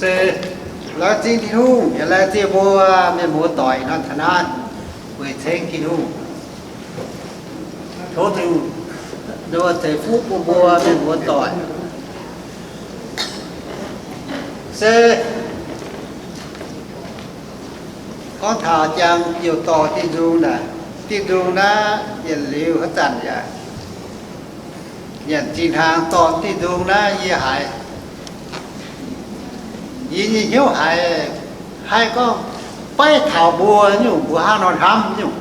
Se laengz zingh Tin-Hungh, yaac laengz zingh mbuo mienh muoz-doic nor taux naaiv weic ceng Tin-Hungh. Tov Tin-Hungh ceix fuqv bun mbuo mienh muoz-doic. Se gorngv taux jangx youh dorh diuh nzung naaic, diuh nzung naaiv yietc liuz haaix zanc yaac nyanc zinh hnaangx dorh diuh nzung naaiv yie haiz, yie nyei hnyouv haiz haih gorngv beiv taux mbuo nyungc, mbuo hnangv nor hnamv nyungc.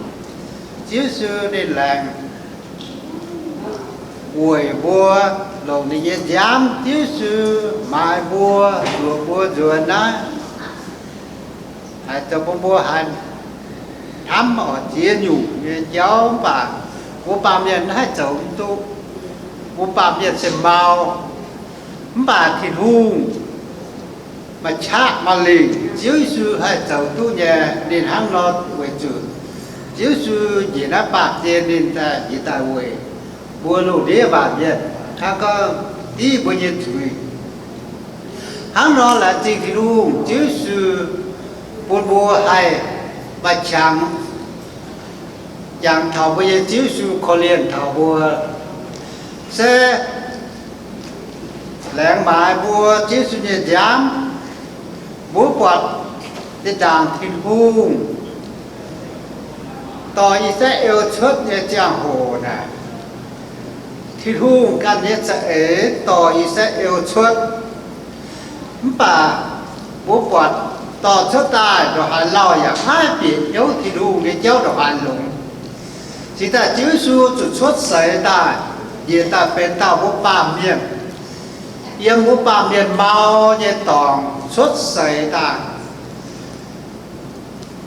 Ziouv Yesu ninh laengz weic mbuo longc ninh nyei nziaamv. Ziouv Yesu maaiz mbuo, zuoqc mbuo nzuonx naaiv, haiz zoux bun mbuo haiz hnamv oc, ziex nyungc nyei jauv. Mv baac mbuo baamh mienh haih zoux mv duqv. Mbuo baamh mienh se mau. Mv baac Tin-Hungh maaih qaqv maaih lingc, Ziouv Yesu haih zoux duqv nyei. Ninh hnangv nor weic zuqc Ziouv Yesu njiec naaiv baamh gen, ninh daaih njiec daaih weic mbuo lungh ndiev mbac mienh, hnangv gorngv div mbuo nyei zuiz. Hnangv nor laengz zingh Tin-Hungh, Ziouv Yesu bun mbuo haih maaih qangx jangx taux mbuo nyei Ziouv Yesu, korv-lienh taux mbuo. Se laengz maaiz mbuo Ziouv Yesu nyei nziaamv. Mbuo buatc zinh ndaangc Tin-Hungh dorh I^saa^laa^en cuotv nyei ziangh hoc naaic, Tin-Hungh ganh nyei za'eix dorh I^saa^laa^en cuotv. Mv baac mbuo buatc dorh cuotv daaih ndongc haaix lauh yaac maiv bieqc hnyouv Tin-Hungh nyei jauv ndongc haaix longx. Cingx daaih Ziouv Yesu zuqc cuotv seix daaih, njiec daaih benx dauh mbuo baamh mienh, yiem mbuo baamh mienh mau nyei dorngx cuotv seix daaih,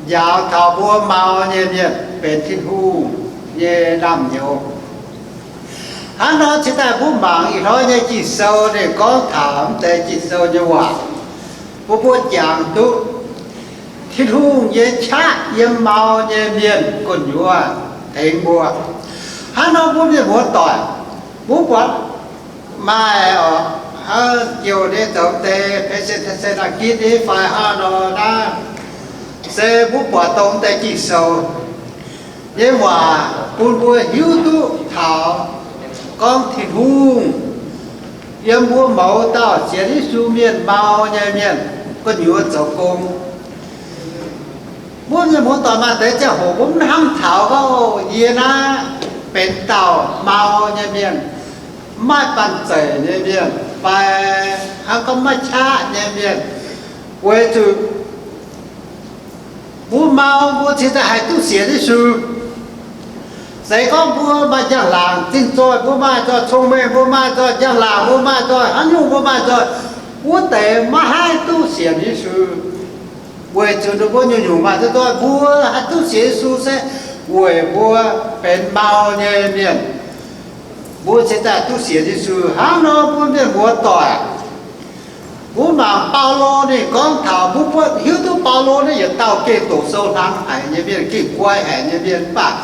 njaaux taux mbuo mau nyei mienh benx Tin-Hungh nyei naamh nyouz. Hnangv nor cingx daaih mbuo mangc ih hnoi nyei Ging-Sou ninh gorngv taux mv deix Ging-Sou nyei waac, bun mbuo jangx duqv Tin-Hungh nyei qaqv yiem mau nyei mienh gu'nyuoz tengx mbuo. Hnangv nor mbuo mienh muoz-doic, mbuo buatc maaih oc, jouh nyei zoux deix presentation gitv nyei fai hnangv nor naaiv, se mbuo buatc dongh deix Ging-Sou nyei waac bun mbuo hiuv duqv taux gorngv Tin-Hungh yiem mbuo mouz dauh sienx Yesu mienh mau nyei mienh gu'nyuoz zoux gong. Mbuo mienh muoz-doic, maaih deix ziangh hoc mbuo mv hnamv taux gorngv yie naaiv benx dauh mau nyei mienh, mv maaih banh zeic nyei mienh, fai hnangv gorngv maiv qaqv nyei mienh, weic zuqc mbuo mau mbuo cingx daaih haih duqv sienx Yesu. Se gorngv mbuo maaih njang-laangc zinh zoih, mbuo maaih zoih cong-mengh, mbuo maaih zoih njang-laangc, mbuo maaih zoih haaix nyungc, mbuo maaih zoih, wuov deix maiv haih duqv sienx Yesu. Weic zuqc ninh mbuo nyungc-nyungc maaih zoih, mbuo haih duqv sienx Yesu se weic mbuo benx mau nyei mienh, mbuo cingx daaih duqv sienx Yesu. Hnangv nor mbuo mienh muoz-doic, mbuo mangc Baulo ninh gorngv taux, mbuo buatc hiuv duqv Baulo naaiv yietc dauh gengh doqc sou hnangv haic nyei mienh, gengh guai haic nyei mienh, mv baac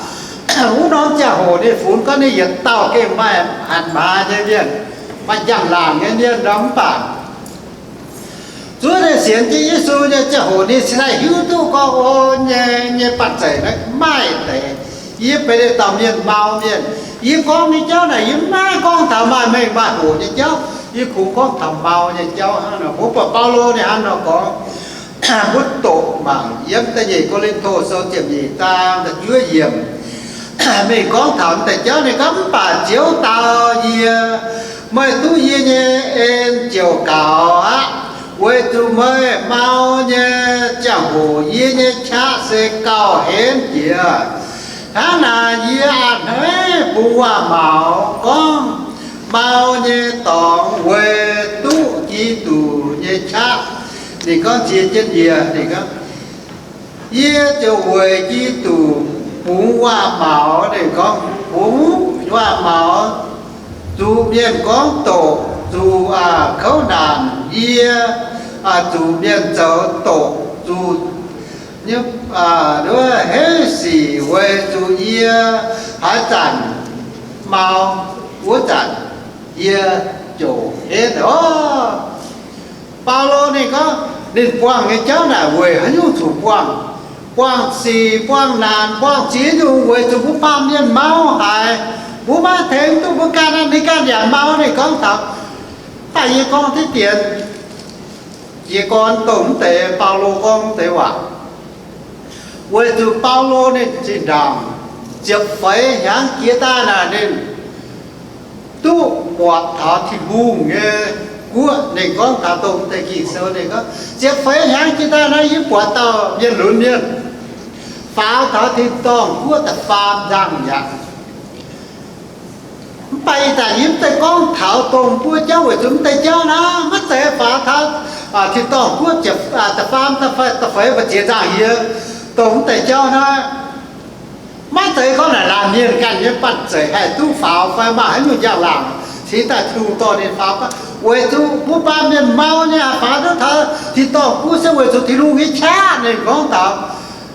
wuov norm ziangh hoc ninh funx gorngv ninh yietc dauh gengh maaih hatc maaz nyei mienh, maaih njang-laangc nyei mienh nor, mv baac zuov ninh sienx jienv Yesu nyei ziangh hoc ninh cingx daaih hiuv duqv gorngv, o, nyei, nyei banh zeic naaiv maaih deix. Yie benx dauh mienh mau mienh. Yie gorngv nyei jauv naaic yie maiv gorngv taux maaih mengh maaih hoc nyei jauv. Yie kungx gorngv taux mau nyei jauv hnangv nor. Mbuo buatc Baulo ninh hnangv nor gorngv, mbuo doqc mangc yiem da'nyeic Ko^lin^to Sou ziepc nyeic zaang da'juov yiemc. Mingh gorngv taux deix jauv ninh gorngv, mv baac Ziouv dau yie, meih duqv yie nyei en ziouc gaux aqv, weic zuqc meih mau nyei ziangh hoc yie nyei qaqv se gauh henv jiex. Hnangv naaic yie a'hneiv bungx waac-maux gorngv mau nyei dorngx weic duqv Giduc nyei qaqv. Ninh gorngv ziex jienv yie, ninh gorngv, yie ziouc weic Giduc bungx waac-maux. Ninh gorngv bungx waac-maux, zuqc mienh gorngv doqc, zuqc, aa, kouv naanc. Yie, aa, zuqc mienh zoux doqc, zuqc, aa, henv sic weic zuqc yie haaix zanc mau, wuov zanc yie ziouc henv oc. Baulo ninh gorngv ninh buangh nyei jauv naaic weic haaix nyungc zuqc buangh? Buangh sic, buangh naanc, buangh ziex nyungc weic zuqc mbuo baamh mienh mau haic, mbuo maiv tengx duqv mbuo ganh, ninh ganh yaac mau. Ninh gorngv taux, mv baac yie gorngv diqv dien, yie gorngv dongh mv deix Baulo gorngv deix waac, weic zuqc Baulo ninh zinh ndaangc ziepc feix hnyangx jiex daaih naaic ninh duqv buatc taux Tin-Hungh nyei guoqv. Ninh gorngv taux dongh deix Ging-Sou, ninh gorngv, ziepc feix hnyangx jiex daaih naaiv yie buatc dauh mienh lunx mienh faaux taux tin-dorngh guoqv da'faam nzangh mi'aqv. Mv baac ih zanc yie mv deix gorngv taux dongh mbuo jauv weic zuqc mv deix jauv naaiv maiv zeiz faaux taux tin-dorngh guoqv da'faam, da'feix, da'feix mbu'ziex nzangh yie, dongh mv deix jauv naaiv maiv zeiz gorngv naaic laanh mienh ganh nyei banh zeic haih duqv faaux fai maaih haaix nyungc njang-laangc cingx daaih Tin-Hungh dorh ninh faaux. Weic zuqc mbuo baamh mienh mau nyei faaux duqv taux tin-dorngh guoqv se weic zuqc Tin-Hungh nyei qaqv. Ninh gorngv taux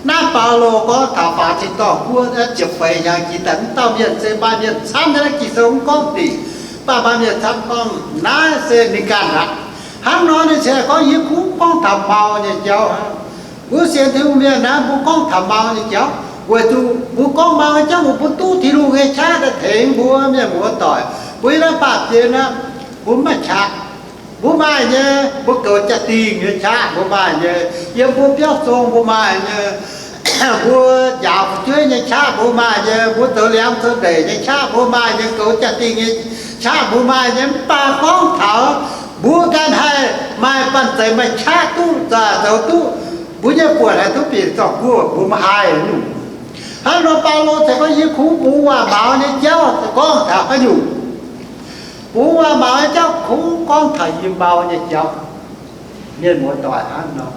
naaiv Baulo gorngv taux faaux tin-dorngh guoqv ziepc feix hnyangx jiex daaih, mv dauh mienh se maaih mienh camv nyei. Naaiv Ging-Sou mv gorngv dingc, mv baac maaih mienh camv gorngv naaiv se ninh ganh aqv. Hnangv nor ninh se gorngv, yie kungx gorngv taux mau nyei jauv hnangv. Mbuo sienx Tin-Hungh mienh naaiv mbuo gorngv taux mau nyei jauv weic zuqc mbuo gorngv mau nyei jauv weic mbuo duqv Tin-Hungh nyei qaqv daaih tengx mbuo mienh muoz-doic. Mbuo yiem naaiv baamh gen naaiv, mbuo mv maaih qaqv. Mbuo maaih nyei, mbuo goux jaa-dingh nyei qaqv mbuo maaih nyei, yiem mbuo biauv zong mbuo maaih nyei, mbuo njaaux fu'jueiv nyei qaqv mbuo maaih nyei, mbuo zoux liangx zoux ndeic nyei qaqv mbuo maaih nyei, goux jaa-dingh nyei qaqv mbuo maaih nyei. Mv baac gorngv taux mbuo ganh haih maaih banh zeic maaih qaqv duqv zoux duqv, mbuo nyei buonc haih duqv bieqc zorng guoqv mbuo maiv haih nyungc. Hnangv nor Baulo se gorngv, yie kungx bungx waac-maux nyei jauv gorngv taux haaix nyungc? Bungx waac-maux nyei jauv kungx gorngv taux yie mau nyei jauv. Mienh muoz-doic hnangv nor,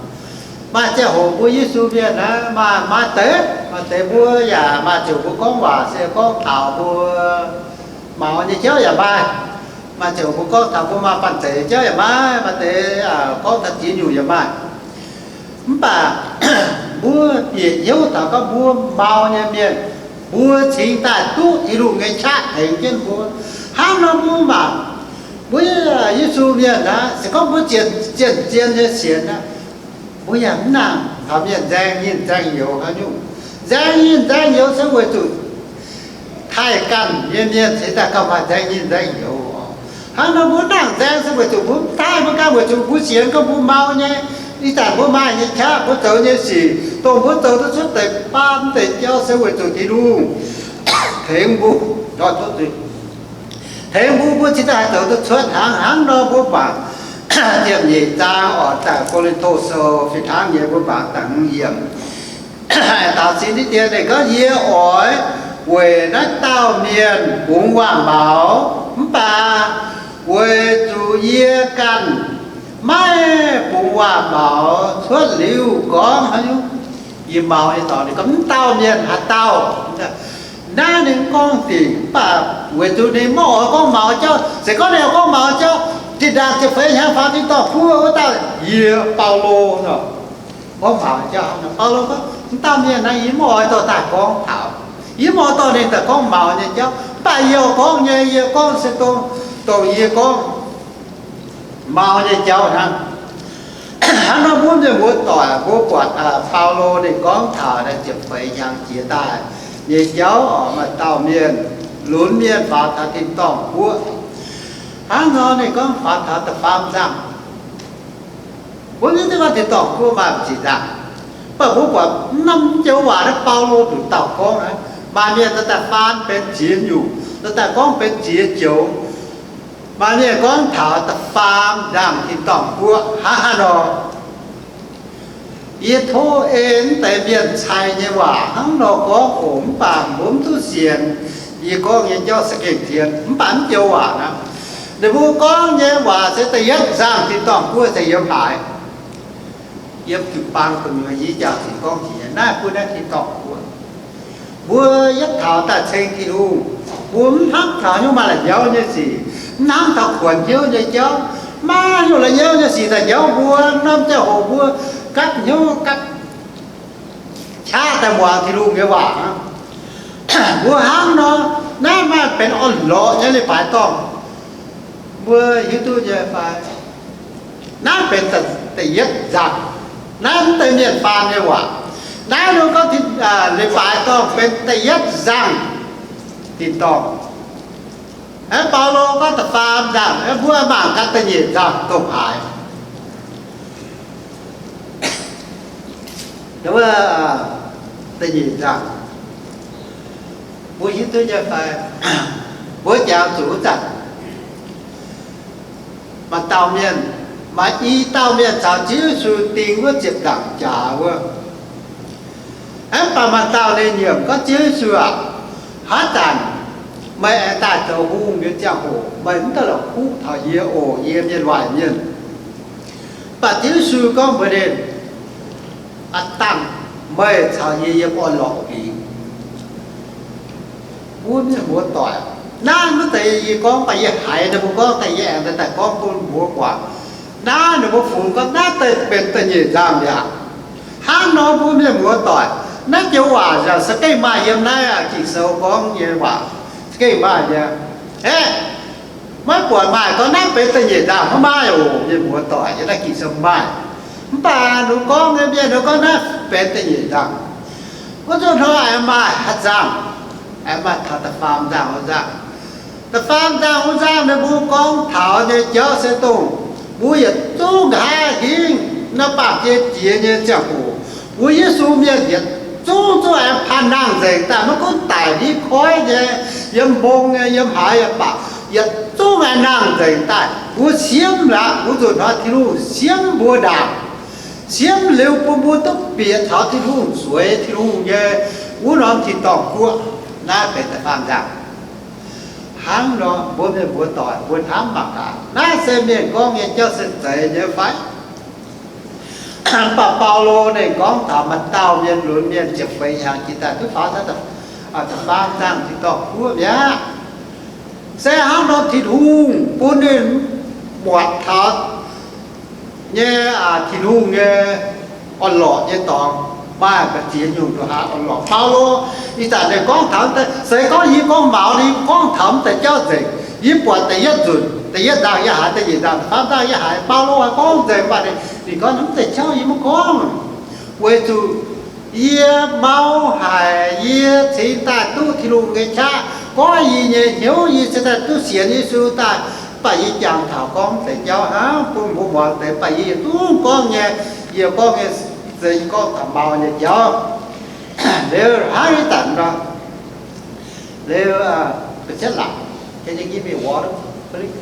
maaih ziangh hoc mbuo Yesu mienh naaiv maaih, maaih deix, maaih deix mbuo yaac maaih ziouc mbuo gorngv waac se gorngv taux mbuo maux nyei jauv yaac maaih. Maaih ziouc mbuo gorngv taux mbuo maaih banh zeic nyei jauv yaac maaih, maaih deix gorngv taux ziex nyungc yaac maaih. Mv baac mbuo bieqc hnyouv taux gorngv mbuo mau nyei mienh, mbuo cingx daaih duqv Tin-Hungh nyei qaqv tengx jienv mbuo. Hnangv nor mbuo mangc mbuo Yesu mienh naaiv, se gorngv mbuo zien, zien-zien nyei sienx naaiv, mbuo yaac mv nangc taux mienh nzaeng nyinh nzaeng youz haaix nyungc. Nzaeng nyinh nzaeng youz se weic zuqc taaih ganh nyei mienh cingx daaih gauh maaih nzaeng nyinh nzaeng youz. Hnangv nor mbuo nangc nzaeng se weic zuqc mbuo mv taaih mbuo ganh, weic zuqc mbuo sienx gorngv mbuo mau nyei. Ih zanc mbuo maaih nyei qaqv, mbuo zoux nyei sic, dongh mbuo zoux duqv cuotv deix baav mv deix jauv se weic zuqc Tin-Hungh tengx mbuo, tengx mbuo, mbuo cingx daaih haih zoux duqv cuotv hnangv. Hnangv nor mbuo mangc ziepc nyeic zaang oc, daaih Ko^lin^to Sou fih hnangv nyei, mbuo mangc da'hmz yiemc. Taux sin diqv dien ninh gorngv, yie oix weic naaiv dauh mienh bungx waac-maux, mv baac weic zuqc yie ganh maiv bungx waac-maux cuotv liuz gorngv haaix nyungc. Yie mau nyei dorngx, ninh gorngv mv dauh mienh haaix dauh. Naaiv ninh gorngv dingc, mv baac weic zuqc ninh maiv oix gorngv maux jauv. Se gorngv ninh oix gorngv maux jauv, zinh ndaangc ziepc feix hnyangx faaux tin-dorngh guoqv wuov dauh yie, Baulo nor, gorngv maux jauv. Baulo gorngv, mv dauh mienh naaiv yie maiv oix dorh daaih gorngv taux. Yie maiv oix dorh ninh daaih gorngv maux nyei jauv. Mv baac yie oix gorngv nyei, yie gorngv se dongh, dongh yie gorngv maux nyei jauv hnangv. Hnangv nor mbuo mienh muoz-doic, mbuo buatc Baulo ninh gorngv taux naaiv ziepc feix hnyangx jiex daaih nyei jauv oc, maaih dauh mienh lunx mienh faaux taux tin-dorngh guoqv. Hnangv nor ninh gorngv faaux taux da'faam nzangh. Mbuo maiv hiuv duqv gorngv tin-dorngh guoqv maaih ziex nzangh. Mv baac mbuo buatc mv norm joux waac naaiv Baulo nduqc dauh gorngv naaiv, maaih mienh dorh daaih faan benx ziex nyungc, dorh daaih gorngv benx ziex joux. Maaih mienh gorngv taux da'faam nzangh tin-dorngh guoqv hnangv haaix nor. Yie tov ei mv deix mienh cai nyei waac hnangv nor gorngv oc, mv baac mbuo mv duqv sienx yie gorngv nyei jauv se gengh zien, mv baac mv joux waac naaiv, ninh mbuo gorngv nyei waac se da'yietv nzangh tin-dorngh guoqv se yiem haaix. Yiem jiu-baang gu'nyuoz yie jaa-dingc gorngv jiex naaiv bun naaiv tin-dorngh guoqv. Mbuo yietv taux daaih ceng Tin-Hungh, mbuo mv hnamv taux hnyouv maaih la'nyauv nyei sic, mv hnamv taux kuonx hnyouv nyei jauv, maaih hnyouv la'nyauv nyei sic daaih njaaux mbuo, norm ziangh hoc mbuo gapv hnyouv gapv qaqv daaih muangx Tin-Hungh nyei waac aqv. Mbuo hnangv nor, naaiv maaih benx orn-lorqc nyei leiz-baaix dorngh, mbuo hiuv duqv nyei fai? Naaiv benx da'yietv nzangc. Naaiv mv deix mienh faam nyei waac. Naaiv nor gorngv tin, aa, leiz-baaix dorngh benx da'yietv nzangc tin-dorngh. Aeqv, Baulo gorngv da'faam nzangc, aeqv, mbuo mangc gaax da'nyeic nzangc dongh haaix. Wuov, da'nyeic nzangc, mbuo hiuv duqv nyei fai? Mbuo jangx zuqc wuov zanc maaih dauh mienh, maaih i dauh mienh caux Ziouv Yesu ding wuov ziepc nzaangc jaax wuov. Aeqv, mv baac maaih dauh ninh nyiemc gorngv, Ziouv Yesu aac, haaix zanc meih aengx daaih zoux hungh nyei ziangh hoc, meih mv daaih la'kuqv taux yie oc, yie mienh waaic mienh. Mv baac Ziouv Yesu gorngv mbuox ninh, Aa dangh, meih caux yie yiem orn-lorqc fingx. Mbuo mienh muoz-doic, naaiv maiv zeiz yie gorngv, mv baac yie haiz ninh mbuo gorngv daaih, yie aengx daaih gorngv bun mbuo guangc. Naaiv ninh mbuo fungx gorngv naaiv deix benx da'nyeic nzangc mi'aqv. Hnangv nor mbuo mienh muoz-doic, naaiv joux waac yaac za'gengh maaih yiem naaiv Ging-Sou gorngv nyei waac, za'gengh maaih nyei. Aeqv, maiv buatc maaih gorngv naaiv benx da'nyeic nzangc, maiv maaih oc, mienh muoz-doic, yiem naaiv Ging-Sou maaih. Mv baac ninh gorngv nyei, mienh ninh gorngv naaiv benx da'nyeic nzangc. Wuov nzunc hnoi aengx maaih haaix nzangc? Aengx maaih taux da'faam nzangc wuov nzangc. Da'faam nzangc wuov nzangc ninh mbuo gorngv taux nyei jauv se dongh mbuo yietc zungv nqa'haav hingv naaiv baamh gen jiex nyei ziangh hoc, mbuo Yesu mienh yietc zungv zungv aengx panh nangh nzengc daaih, maiv gunv daic ndiev koiv nyei, yiem mbong nyei, yiem haaix yaac baac, yietc zungv aengx nangh nzengc daaih. Mbuo siemv aqv, wuov nzunc hnoi Tin-Hungh siemv mbuo ndaangc, siemv liuz bun mbuo duqv bieqc taux Tin-Hungh, zueiz Tin-Hungh nyei wuov norm tin-dorngh guoqv. Naaiv benx da'faam nzangc. Hnangv nor, mbuo mienh muoz-doic, mbuo hnamv mangc gaax, naaiv se mienh gorngv nyei jauv se zeiz nyei fai? Mv baac Baulo ninh gorngv taux maaih dauh mienh lunx mienh ziepc feix hnyangx jiex daaih duqv faaux da'faam nzangc tin-dorngh guoqv mi'aqv. Se hnangv nor Tin-Hungh bun ninh muatc taux nyei, aa, Tin-Hungh nyei orn-lorqc nyei dorngx maaih ba'ziex nyungc nduqc haaix orn-lorqc. Baulo ih zanc ninh gorngv taux, se gorngv yie gorngv maux, yie gorngv taux mv deix jauv nzengc. Yie buatc da'yietv nzunc, da'yietv nzangc yie haiz, da'nyeic nzangc, da'faam nzangc yie haiz, Baulo haiz gorngv nzengc, mv baac ninh, ninh gorngv mv deix jauv yie maiv gorngv, weic zuqc yie mau haic, yie cingx daaih duqv Tin-Hungh nyei qaqv goiv yie nyei, hnyouv yie cingx daaih duqv sienx Yesu daaih. Mv baac yie jangx taux gorngv mv deix jauv hnangv bun mbuo muangx deix, mv baac yie yietc zungv gorngv nyei, yie gorngv nyei se yie gorngv taux mau nyei jauv. Liuz hnangv ih zanc nor, liuz, aa, ga'cietv laangc, can you give me water, please?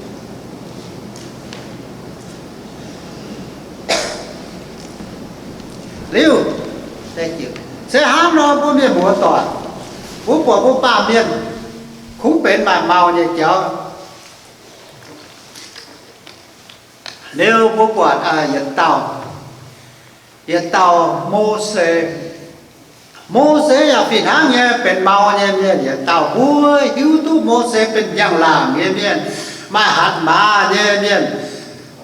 Liuz, se hnangv nor mbuo mienh muoz-doic, mbuo buatc mbuo baamh mienh kungx benx maaih mau nyei jauv. Liuz mbuo buatc, aa, yietc dauh, yietc dauh Mose. Mose yaac fih hnangv nyei benx mau nyei mienh yietc dauh. Mbuo hiuv duqv Mose benx njang-laangc nyei mienh, maaih hatc maaz nyei mienh,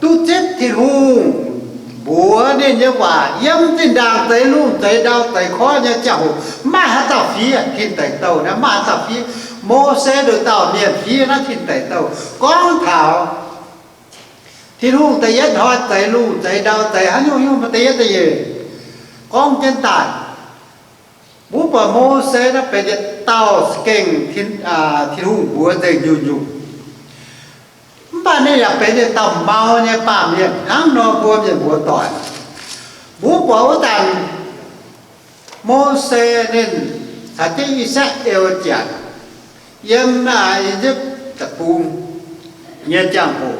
duqv zipv Tin-Hungh mbuox ninh nyei waac yiem zinh ndaangc zeix lungh zeix ndau zeix koiv nyei ziangh hoc, maiv maaih haaix dauh fiev tin deic douh naaiv, maiv maaih haaix dauh fiev. Mose nduqc dauh mienh fiev naaiv tin deic douh gorngv taux Tin-Hungh da'yietv hnoi zeix lungh zeix ndau zeix haaix nyungc nyungc da'yietv da'nyeic gorngv jienv daaih. Mbuo buatc Mose naaiv benx yietc dauh za'gengh Tin, aa, Tin-Hungh mbuox nzengc nyungc-nyungc. Mv baac ninh yaac benx yietc dauh mau nyei baamh mienh hnangv nor mbuo mienh muoz-doic. Mbuo buatc wuov zanc Mose ninh caux jienv I^saa^laa^en Janx yiem, aa, I^yipv Deic-Bung nyei ziangh hoc,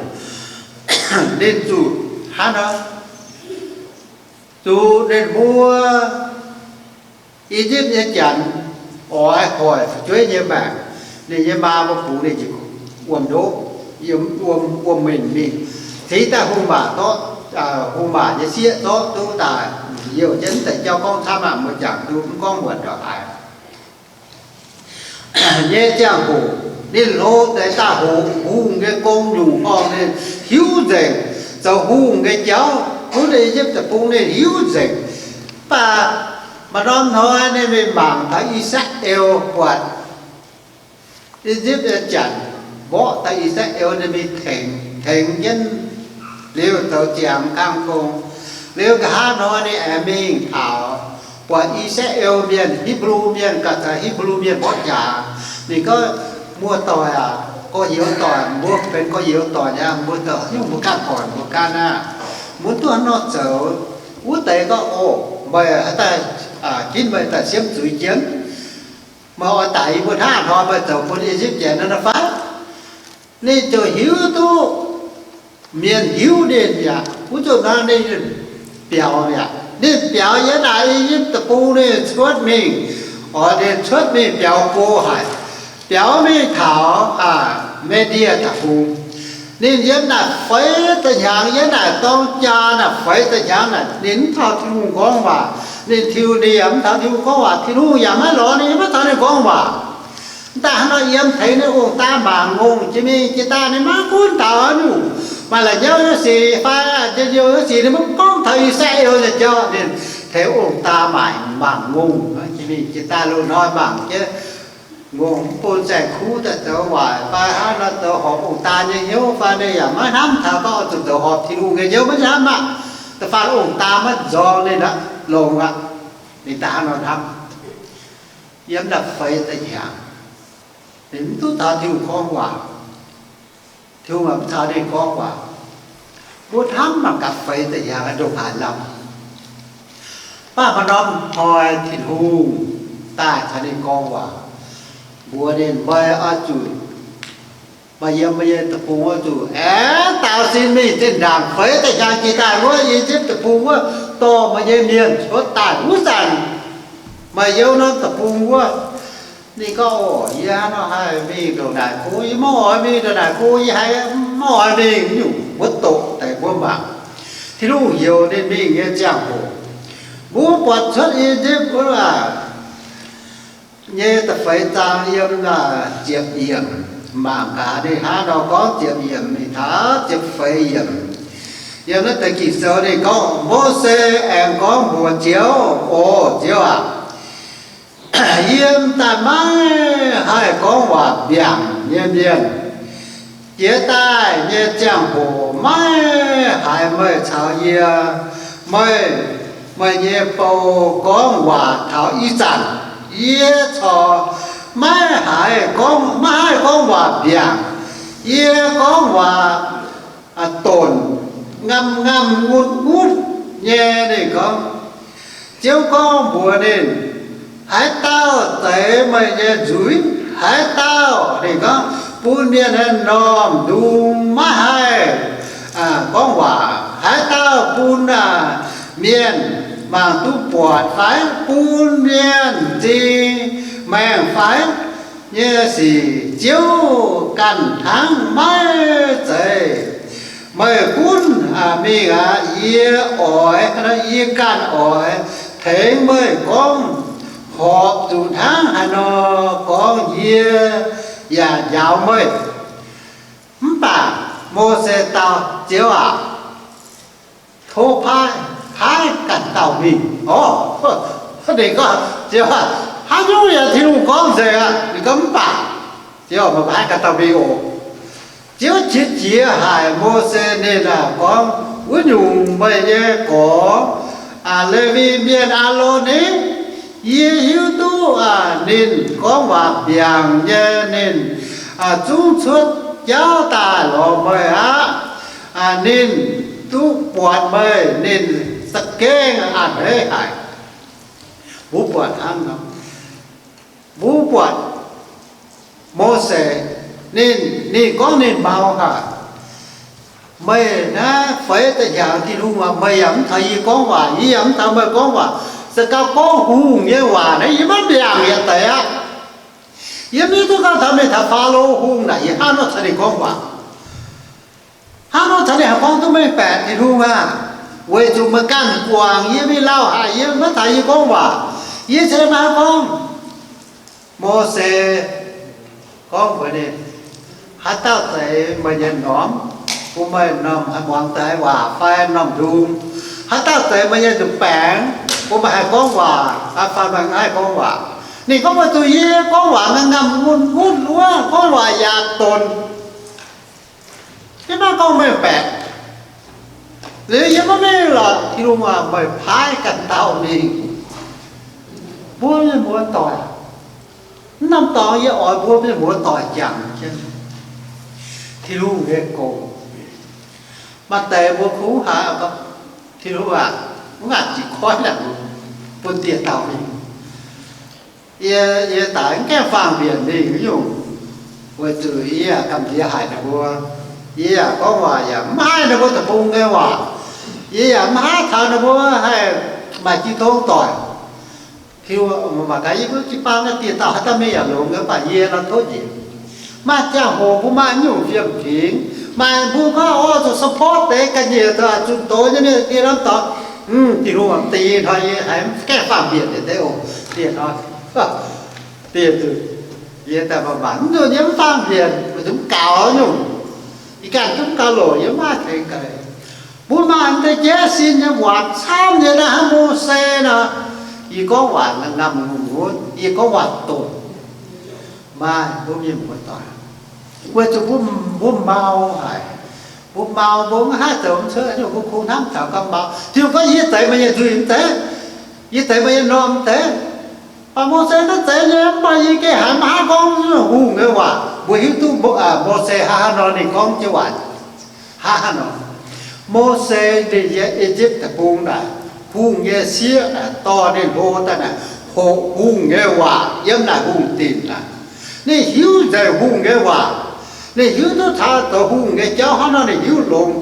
ninh zuqc hnangv nor, zuqc ninh mbuo I^yipv nyei Janx oix hoic fu'jueiv nyei maengc. Ninh nyei maa mbuo bungx ninh njiec wuom-ndoqv, yiem wuom, wuom-mengh mingh. Cingx daaih hungh maac zorqv, aa, hungh maac nyei sieqv zorqv duqv daaih. Youh jienv mv deix jauv gorngv camv aqv, mbuo jangx duqv mv gorngv muonc ndorqc haaix nyei ziangh hoc, ninh hlo deix daaih hoqc hungh nyei gong nyungc horngh, ninh hiuv nzengc. Zoux hungh nyei jauv gunv I^yipv Deic-Bung ninh hiuv nzengc. Mv baac maaih norm hnoi ninh mingh mangc taux I^saa^laa^en buatc I^yipv nyei Janx mborqv daaih, I^saa^laa^en ninh mingh tengx, tengx jienv Liuz zoux ziangx kang gong. Liuz nqa'haav hnoi ninh aengx mingh taux buatc I^saa^laa^en Mienh, Hipv^lu Mienh, gauh caux Hipv^lu Mienh mborqv jaax. Ninh gorngv, Muoz-doic aac, gorx-youz doic, mbuo benx gorx-youz doic aqv, mbuo doic, mbuo ganh oix, mbuo ganh aqv, mbuo duqv haaix nor zoux? Wuov deix gorngv, O, meih haaix daaih ginv meih daaih siemv zuiz jienv? Meih oix daix yie mbuo hnangv hnoi meih zoux bun I^yipv Janx naaiv fai? Ninh ziouc hiuv duqv mienh hiuv ninh mi'aqv. Wuov zanc naaiv ninh biaux mi'aqv. Ninh biaux yiem naaic I^yipv Deic-Bung, ninh cuotv mingh, oix ninh cuotv mingh biaux go haic, biaux mingh taux Me^ndie Deic-Bung. Ninh yiem naaic feix ziepc hnyangx, yiem naaic dorng jaa naaic feix ziepc hnyangx naaic, ninh mv taux Tin-Hungh gorngv waac. Ninh tiux, ninh yaac mv taux Tin-Hungh gorngv waac. Tin-Hungh yaac maiv lorz ninh, maiv taux ninh gorngv waac. Mv daaih hnangv nor yiem tengx ninh ong-daa mangc ngongh jiex mingh jiex daaih, ninh maiv gunv taux haaix nyungc. Maaih la'nyauv nyei sic fai njien-youh nyei sic, ninh maiv gorngv taux I^saa^laa^en nyei jauv. Ninh tengx ong-daa maiv mangc ngongh jiex mingh jiex daaih, loz-hnoi mangc jienv ngongh mv bun saeng-kuv daaih zoux waaic fai hnangv nor zoux horpc ong-daa nyei hnyouv fai, ninh yaac maiv hnamv taux gorngv oix zuqc zoux horpc Tin-Hungh nyei hnyouv, maiv hnamv aqv. Da'faanh ong-daa maiv nzorng ninh aqv, longx aqv. Ninh daaih hnangv nor hnamv. Yiem naaic feix ziepc hnyangx, ninh mv duqv taux Tin-Hungh gorngv waac. Tin-Hungh mv caux ninh gorngv waac. Mbuo hnamv mangc gaax, feix ziepc hnyangx ndongc haaix lamh. Mv baac maaih norm hnoi Tin-Hungh daaih caux ninh gorngv waac, mbuox ninh, Meih oix zuqc, meih yiem meih nyei deic-bung oix zuqc aengx daaux sin mingh zinh ndaangc feix ziepc hnyangx jiex daaih wuov I^yipv Deic-Bung wuov, dorh meih nyei mienh cuotv daaih. Wuov zanc meih yiem norm deic-bung wuov. Ninh gorngv, Oc, yie hnangv nor haih mingh ndongc naaic go, yie maiv oix mingh ndongc naaic go, yie haiz maiv oix mingh. Nyungc wuov doqc deix mbuo mangc Tin-Hungh heuc ninh mingh nyei ziangh hoc. Mbuo buatc Cuotv I^yipv wuov nyei da'feix zaang yiem ziepc yiemc. Mangc gaax ninh hnangv nor gorngv ziepc yiemc mingh taux ziepc feix yiemc. Yiem naaiv deix Ging-Sou ninh gorngv, Mose aengx gorngv mbuox Ziouv, Oc, Ziouv aac, yie daaih maiv haih gorngv waac mbiaangc nyei mienh. Jiex daaih nyei ziangh hoc maiv haiz meih caux yie, meih, meih nyei bou gorngv waac taux ih zanc. Yie corc maiv haiz gorngv, maiv haih gorngv waac mbiaangc. Yie gorngv waac donx, ngamh ngamh ngutv ngutv nyei. Ninh gorngv, Ziouv gorngv mbuox ninh, Haaix dauh zeix meih nyei nzuiz? Haaix dauh, ninh gorngv, bun mienh aengx m'normh ndung maiv haih gorngv waac? Haaix dauh bun mienh mangc duqv buatc fai bun mienh m'zing maengh fai nyei sic, Ziouv ganh hnangv maiv zeiz. Meih gunv mingh aqv. Yie oix, yie ganh oix tengx meih gorngv horpc zuqc hnangv haaix nor gorngv, yie yaac njaaux meih. Mv baac Mose dau, Ziouv aac, tov paaiv, paaiv ganh dauh mingh. Orv, ninh gorngv, Ziouv aac, haaix nyungc yaac Tin-Hungh gorngv nzengc aqv. Ninh gorngv, Mv baac Ziouv, meih paaiv ganh dauh mingh oc. Ziouv qiex jiez haic Mose. Ninh aac gorngv, Wuov nyungc meih nyei gorx, Lewi mienh Aalon ni? Yie hiuv duqv ninh gorngv waac mbiaangc nyei. Ninh zungv cuotv jauv daaih lorz meih aqv. Ninh duqv buatc meih, ninh za'gengh a'hneiv haic. Mbuo buatc hnangv nor, mbuo buatc Mose, ninh, ninh gorngv ninh mau haic. Meih naaiv feix ziepc hnyangx, Tin-Hungh aac, meih yaac mv caux yie gorngv waac, yie yaac mv caux meih gorngv waac. Se gorngv gorngv hungh nyei waac naaiv, yie maiv mbiaangc yietc deix aqv. Yie mv hiuv duqv gorngv taux mingh taux Faalo Hungh naaic, yie hnangv nor caux ninh gorngv waac. Hnangv nor caux ninh haih gorngv duqv mengh baeqc, Tin-Hungh aah! Weic zuqc meih ganh guangc yie mingh lauh haic, yie maiv caux yie gorngv waac. Yie ceix maaih gorngv, Mose gorngv mbuox ninh, Haaix dauh zeix meih nyei m'normh, bun meih m'normh haih muangx daaih waac fai m'normh ndung? Haaix dauh zeix meih nyei nzuih baengx, bun meih haih gorngv waac fai meih maiv haih gorngv waac? Ninh gorngv, Weic zuqc yie gorngv waac ngamh ngamh ngunv ngunv wuov, gorngv waac yaac donx. Yie maiv gorngv mengh baeqc. Liuz yie maiv mengh lorqc, Tin-Hungh aac, meih paaiv ganh dauh mingh. Mbuo mienh muoz-doic, mv norm dorngx yie oix mbuo mienh muoz-doic jangx jienv Tin-Hungh nyei gong. Maaih deix mbuo kungx haiz, Tin-Hungh aac, mv ngaanc jiex koiv naaic bun dieh dauh mingh. Yie, yie daic mv gaengh faang-mbienc mingh nyungc, weic zuqc yie yaac gamh nziex haic ninh mbuo. Yie yaac gorngv waac yaac mv haih ninh mbuo deic-bung nyei waac. Yie yaac mv haih taux ninh mbuo haih maaih jiu tong doic. Tin-Hungh mangc gaax, yie mbuo jiu-baang naaiv dieh dauh haaix dauh mingh yaac longx, mv baac yie nor tov njiec. Maaih ziangh hoc mbuo maaih nyungc fiem-fingx, maaih mbuo gorngv oix zuqc support deix ga'nyiec zuqc doz nyei mienh, dieh norm dorngx, mv, Tin-Hungh mv deix yie hnoi yie haiz gaengh faang-mbienc deix deix oc. Dieh hnoi, dieh nzunc, yie daaih mangc mangc, mv nzunc yie mv faang-mbienc, weic zuqc mv gaux nyungc. Ih ganh zungv gauh loc, yie mv maaih tengx ga'naaiv. Mbuo maaih mv deix jaiv sin nyei waac camv nyei naaiv hnangv Mose nor. Yie gorngv waac ngamv ngamv, yie gorngv waac doqc. Maaih mbuo mienh muoz-doic, weic zuqc mbuo, mbuo mau haic. Mbuo mau, mbuo mv haih zoux mv cuotv, mbuo kungx hnamv taux gorngv mau. Tin-Hungh gorngv, yie zeix meih nyei nzuih mv zeiz, yie zeix meih nyei norm mv zeiz. Mv baac Mose naaiv zeix nyei, mv baac yie gengh haiz maiv haih gorngv hungh nyei waac. Mbuo hiuv duqv Mo, aa, Mose hnangv haaix nor ninh gorngv jienv waac. Hnangv haaix nor, Mose ninh yiem I^yipv Deic-Bung naaic, hungh nyei sieqv naaic dorh ninh hlo daaih naaic, hoqc hungh nyei waac yiem naaic hungh dinc naaic. Ninh hiuv nzengc hungh nyei waac. Ninh hiuv duqv taux zoux hungh nyei jauv hnangv nor ninh hiuv longx.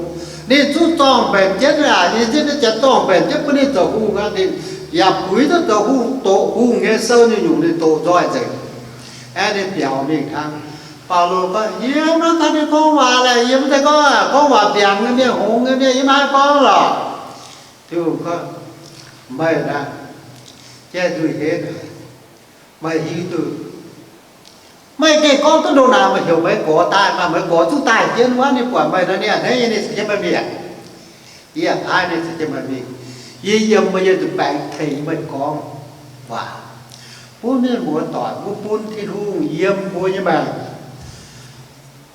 Ninh zungv zorng-mbenc jienv aqv, I^yipv naaiv janx zorng-mbenc jienv bun ninh zoux hungh aqv. Ninh yaac buix duqv zoux hungh, doqc hungh nyei sou nyungc-nyungc ninh doqc nzoih nzengc. Aeqv, ninh biaux mingh hnangv. Baulo gorngv, yie maiv taux ninh gorngv waac laeh, yie mv zeiz gorngv, gorngv waac mbiaangc nyei mienh, hngongx nyei mienh, yie mv haih gorngv lorqc. Tin-Hungh gorngv, meih naaiv, jaiv nzuih henv, meih hiuv duqv, meih gengh gorngv duqv ndongc naaic, meih heuc meih gorx daaih maah, meih gorx zungv daaih jienv wuov, ninh buatc meih nor, ninh a'hneiv nyei, ninh caux jienv meih mingh. Yie yaac paaiv ninh caux jienv meih mingh. Yie yiem meih nyei nzuih baengx tengx meih gorngv waac. Mbuo mienh muoz-doic, mbuo bun Tin-Hungh yiem mbuo nyei maengc.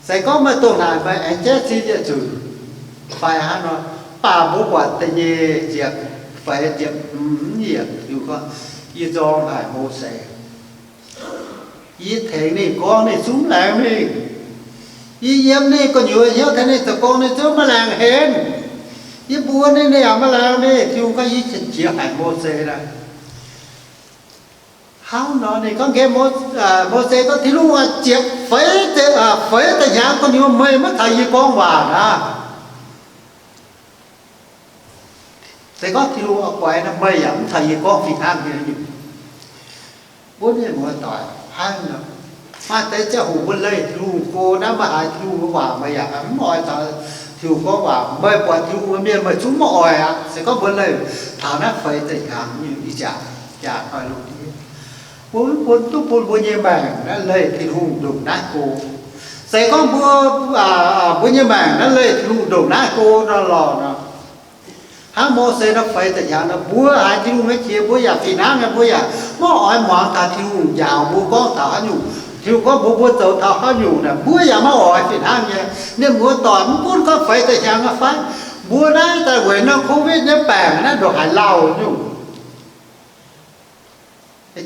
Se gorngv meih dongh naaic meih aengx jaiv sin yietc nzunc fai hnangv nor, mv baac mbuo buatc da'nyeic ziepc feix ziepc hmz yiemc, Tin-Hungh gorngv, yie nzorng haic Mose. Yie tengx ninh gorngv, ninh zungv mv laengz mingh. Yie yiem ninh gu'nyuoz hnyouv tengx ninh zoux gong, ninh zungv maiv laengz henv. Yie mbuox ninh, ninh yaac maiv laengz mingh. Tin-Hungh gorngv, yie qiex jiez haic Mose naaic. Hnangv nor ninh gorngv, Mo, aa, Mose gorngv, Tin-Hungh aac, ziepc feix, aa, feix da'hnyangx gu'nyuoz meih maiv taux yie gorngv waac aqv. Se gorngv Tin-Hungh oix guaix nor, meih yaac mv taux yie gorngv fih hnangv nyei. Mbuo mienh muoz-doic hnangv nor, maaih deix ziangh hoc mbuo leih Tin-Hungh go naaiv, meih haiz Tin-Hungh nyei waac meih yaac mv oix taux Tin-Hungh gorngv waac. Meih buatc Tin-Hungh nyei mienh meih zungv mv oix aqv. Se gorngv mbuo leih taux naaiv feix da'hnyangx nyei ih jaax, jaax doix lungh ndiev, mbuo mv bun, duqv bun mbuo nyei maengc naaiv leih Tin-Hungh ndongc naaiv go. Se gorngv mbuo, aa, mbuo nyei maengc naaiv leih Tin-Hungh ndongc naaiv go nor lorqc nor, hnangv Mose nor feix da'hnyangx nor, mbuo haiz Tin-Hungh nyei qiex mbuo yaac fih hnangv nyei, mbuo yaac maiv oix muangx taux Tin-Hungh njaaux mbuo gorngv taux haaix nyungc. Tin-Hungh gorngv mbuox mbuo zoux taux haaix nyungc naaic, mbuo yaac maiv oix fih hnangv nyei. Mienh muoz-doic, mv gunv gorngv feix da'hnyangx aqv fai, mbuo naaiv daaih weic norm covid nyei baengc naaiv ndongc haaix lauh nyungc.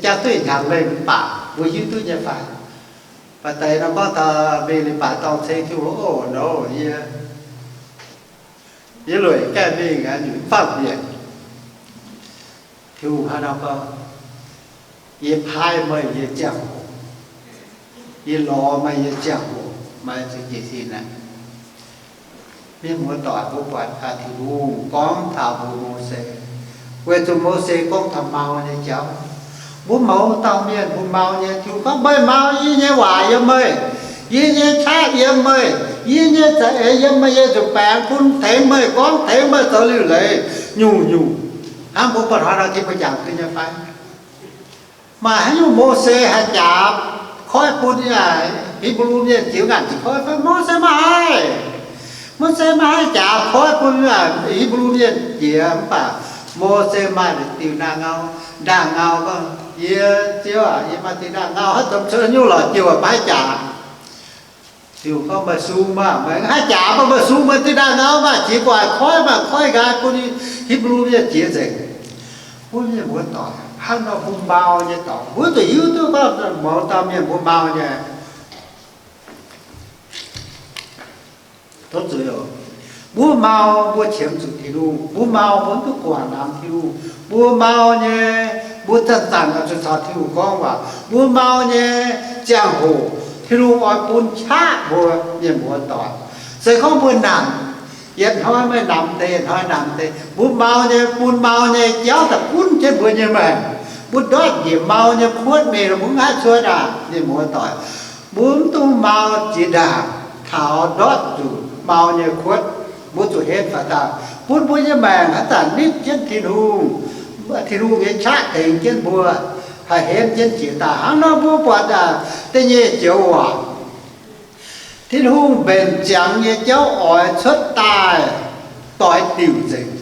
Jangx duqv hnyangx lengh mv baac mbuo hiuv duqv nyei fai? Baac deix nor gorngv taux mingh leiz-baaix dorng ceng Tin-Hungh, o, nor yie, yie lueic gaengh mingh aqv, nyungc mv faanh mienh. Tin-Hungh hnangv nor gorngv, yie paaiv meih nyei ziangh hoc, yie lorz meih nyei ziangh hoc, meih za'gengh jiez sin aqv. Mienh muoz-doic, mbuo buatc taux Tin-Hungh gorngv taux mbuox Mose, weic zuqc Mose gorngv taux mau nyei jauv. Mbuo mouz dauh mienh mbuo mau nyei, Tin-Hungh gorngv, meih mau, yie nyei waac yiem meih, yie nyei qaqv yiem meih, yie nyei za'eix yiem meih nyei nzuih baengx bun tengx meih gorngv, tengx meih zoux liuc leiz nyungc-nyungc. Hnangv mbuo buatc hnoi nor Tin-Hungh jangx duqv nyei fai? Maaih haaix nyungc Mose haih jaax koiv bun Hipv^lu Mienh jiex ngaanc jiex koiv fai? Mose maiv haih. Mose maiv haih jaax koiv bun Hipv^lu Mienh jiex. Mv baac Mose maaih diuh ndaangh ngau, ndaangh ngau gorngv, yie, Ziouv aac, yie maaih diuh ndaangh ngau haaix domh cuotv nyungc lorqc jouh maiv jaax. Ziouc gorngv, Meih sung maah! Meih haih jaax mv baac meih sung, meih zinh ndaangc nor maah! Jiex gu'nguaaic koiv maah! Koiv nqaai bun Hipv^lu Mienh jiex nzengc. Mbuo mienh muoz-doic, hnangv nor mbuo mau nyei dorngx, mbuo zuqc hiuv duqv gorngv mouz dauh mienh mbuo mau nyei. Tov zuiz oc. Mbuo mau, mbuo qiemx zuqc Tin-Hungh. Mbuo mau, mbuo mv duqv guangc namx Tin-Hungh. Mbuo mau nyei, mbuo zanc-zanc oix zuqc caux Tin-Hungh gorngv waac. Mbuo mau nyei ziangh hoc, Tin-Hungh oix bun qaqv mbuo mienh muoz-doic. Se gorngv mbuo namx, yietc hnoi meih namx deix, yietc hnoi namx deix, mbuo mau nyei, bun mau nyei jauv daaih gunv jienv mbuo nyei maengc. Mbuo ndortv njiec mau nyei kuotv mingh, mbuo mv haih cuotv aqv, mienh muoz-doic. Mbuo mv dungx mau jiex ndaangc taux ndortv zuqc mau nyei kuotv. Mbuo zuqc henv faaux daaih bun mbuo nyei maengc haaix zanc nitv jienv Tin-Hungh, Tin-Hungh nyei qaqv tengx jienv mbuo, haih henv jienv jiex daaih. Hnangv nor mbuo buatc da'nyeic joux waac, Tin-Hungh mbenc ziangx nyei jauv oix cuotv daaih doix diuc nzengc.